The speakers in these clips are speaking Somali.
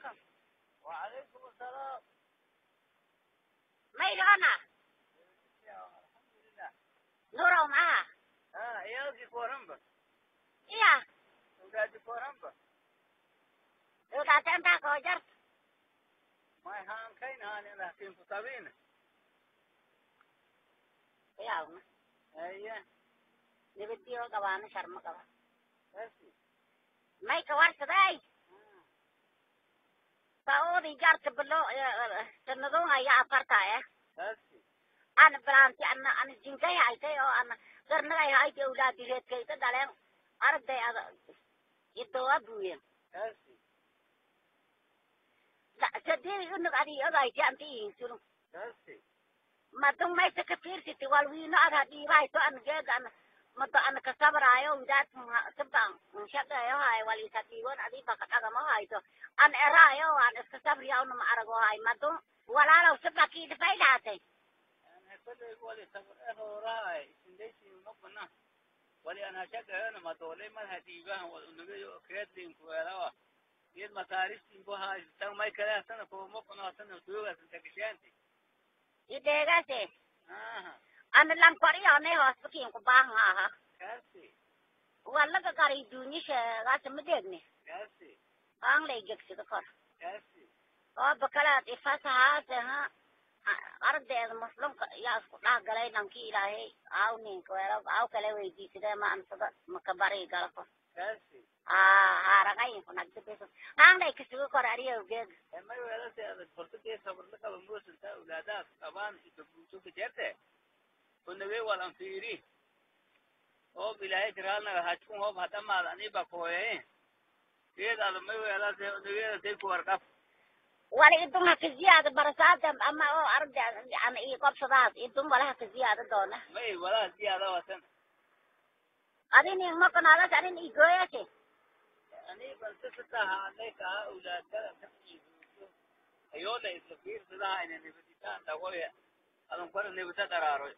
calaykum. Wacalaykum asalaam. Maydhona. Alxamdulilah. Nurow maha. Ha, ciyaalkii ku waranba? Iya. Awlaadi ku waranba? Awlaata intaa koo jarta. May haankayn haan laakiin ku tabiina. Iyawna. Haya. Nabadiyo qabaana sharma qaba. Kasi. May ka warsaday. Saudi jarta bilo sanadon ayaa afarta eh. Kasi. Ana balaanti ana ana jinkay haytay oo ana garnagay haytay awlaadi reedkayta dhaleen aragday ada idooa buuyen. Kasi. Sadii unug adi ogaytay anta iinsulun. Kasi. Madung maysa ka fiirsiti wal wiino ad hadhiibahayto ana geega ana mado ana ka sabraayo widaad sabaan shaqeeyo haay wal isa dhiiboon adiiba ka dhagamo hayto an eraayo aan iska sabriya una ma arago haay madung walaalow saba kiidhafay lahatay. Ana kolley wali sabr eroorahay isindaysi maqbana wali ana shaqeeyona madoolay mar hadiibahan wal unugayo keedlin kuweelawa iyad masaariftin ku haystan may kale asana ko maqno asana duuga sinta gashaanti. Ideegase. Aha. Ana lankoriyoonay hoosbakiin ku baahan aha. Kasi. Walaga qari duunyi sheegaase ma deegne. Kasi. Aan lay gegsida kor. Kasi. Oo bakalaad ifasahaase ha aragdeeda muslimka yaa isku dhax galay dhankii ilaahay aaw ninka weelo aaw kale weydiisadee ma ansada maka bari gala kor. Kasi. Aa haaraqayinku nagdibiso aan lay kasuga kor ariyow geeg. May weelase adag horta sabrla qaba moosinta awlaadaas qabaan idabuuto ka jerte unugay wal anfiiri hoob ilaahay kiraalnaga hajkun hoob hadamaad aniba kooyaye geed ada may weelase unugeeda say ku warqab. Wala idun ha ka ziyaada barasaada ama oo aragde ana ii qobsadaas idun wala ha ka ziyaada doona. May walaha ziyaada wasan. Adin maqnaadas adin igooyase. Ani balse sitaha anay kaha awlaadkada ka iibuuto ayoola isla fiirsadaha ina nibaditaan dhagoya adan kora nibada daraaroy.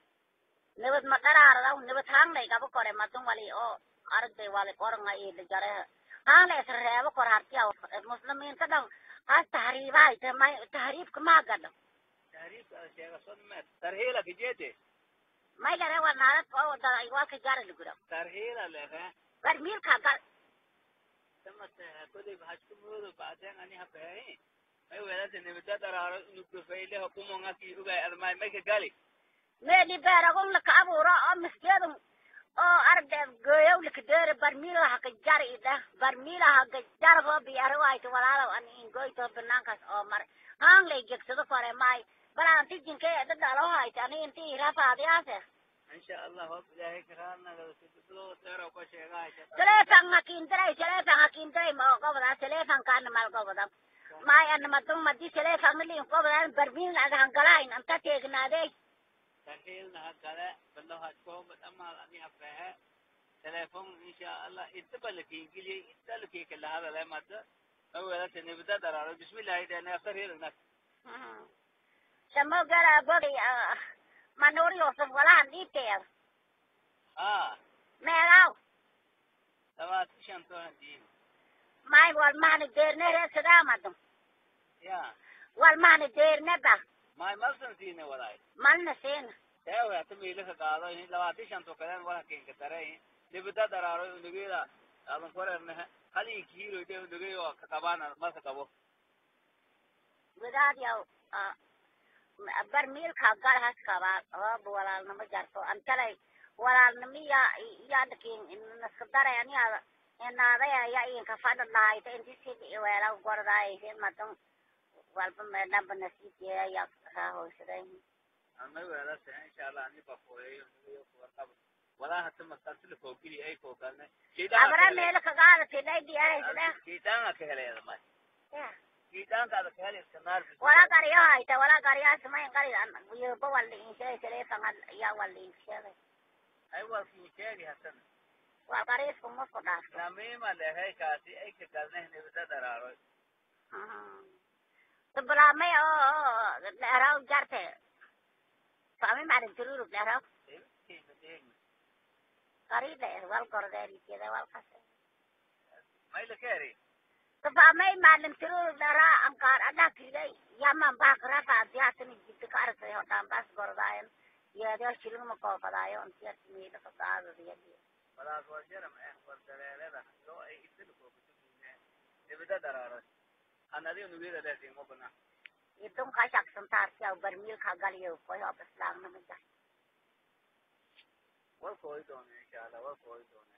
Nabad ma qaraaradaw nabad haanglay qabo kore madun wali oo aragday wali qoranga ii jare haanglay is reebo kor hartiya muslimiinta dhan haas tahriibahay may tahriibka maa gadho. Tahriibka ada sheegason ma tarhiila kajeede. May gare waa naadad oo dada waa ka jara lugura. Tarhiila lehe. Barmiilka gal. Tamate koley hajku moodo bacdeen ani habeey may weelase nibada daraaro inugafayleho kumonga kii ogay admaay may ka gali. Meeli beeragun laka abuuro oo miskeedun oo aragday gooyow laka deere barmiila haka jar ida barmiila haka jar hoo biyaro ayto walaalow an ingoyto banaankaas oo mar haan lay gegsado kore maay balaanti jinkay dad dhalo hayto ani inti rafaadiyaase. Insha allah hoob ilaahay karaanaga dheero ka sheegahaysa. Teleefon hakiindiray teleefon hakiindiray ma goboda teleefonkaana mal goboda maay ana madung madi teleefon liin goboda barmiil ada hangalahayn anta teegnaadey. Tarhiilna hagale balo hajko dhamaad ani habehe teleefon insha allah inta lakiingeliye inta lakiikala hadale mada may weelase nibada daraaro bismillahi dhene tarhiilna. Shamo gara bogay manuur yusuf walahan dhiibteeda. Ha. Meegaw? 25 tohan diin. Maay wal mahani deerne reedsadaa madung. Ya. Wal mahani deerne ba. May malsan siine walaay. Malna siina. Teewe hata miilaka qaado 25 kaleen wala kinka daray nibada daraaro unugeeda adan korernaha hal ii kiilo de unugeyo ka qabaan marka qabo. Wadaad yaw barmiilka gal has qabaa hoob walaalnimo jarto antalay walaalnimo yaa yaa dhakin naska daray aniada inaadaya yaa inka fadha lahayta inti sid iweela gordaay madun walba meedhanba nasiibkeeda yaa raahoysaday. May weelase insha allah ani bakooyay unugeyo kuwarqabo walaa hata maskaasila koogili ay koogalne. Abra meelo kagaadati dhaydiyahaysada. Shaydaanka ka helay may shaydaanka ada ka helay iska naar. Wala qariyo hayta wala qariyaa samayn qari yoba wala in sheegay teleefon yaa wala in sheegay. Ay waa kii sheegi hasana. Waa qariisku musku dhaafto. Namiima lehay kaasi ay ka galneh nibada daraaroy. Bilaamay oo dheeraw jarte fahmi macalin tururug dheeraw qari dheer wal gordeerijeeda wal qase. May la keeri. Tafa. Amay maalintiruu dharaa ankaar adaa kiday yaman bahakrafaadiyaatani jidka ka aragtay hodhaan baas gordaayan yeedoo shilingma koofadaayo intiyasmiida kasaadadiyadi. Walaas war jaram eh, war dareerada yoo ay idin koobatugiine dibida daraaras an adiga nugeeda leesiin mabana. Idun ka shaqsantaartiyaw barmiilka galiyow koy hob islaamnama jar. War kooyi doone insha Allah, war kooyi doone.